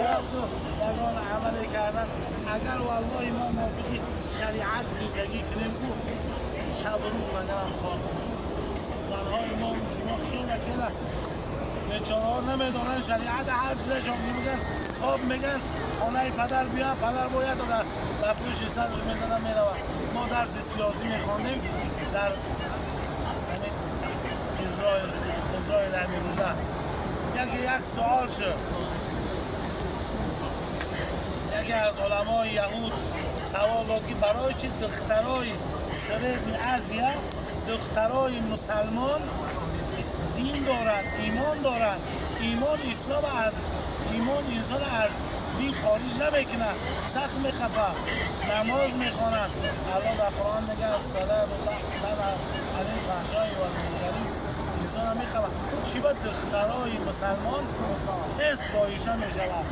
رفت و یگان عمل کردن. اگر والله ما موافق شریعت زندگی کنیم کو شب و روز مگرم کار کنیم. زنهای ما و شما خیلی خیلی بیچاره ها نمیدونن شریعت، هر چیزشان میگن، خواب میگن خانه پدر بیا، پدر باید در پشت سرش میزنن میرون. ما درس سیاسی میخواندیم در اسرائیل همین روزه. یک سوال شد، یکی از علمای یهود سوال داد که برای چی دخترای سرد آسیا، دخترای مسلمان دین دارن، ایمان دارن، ایمان اسلام از ایمان انسان از دین خارج نمیکنه، سخت میخپه، نماز میخوانن. الله در قرآن میگه الصلاة تنها عن الفحشاء والمنکر، انسان میخپه. چی با دخترای مسلمان تست با ایشان میشود؟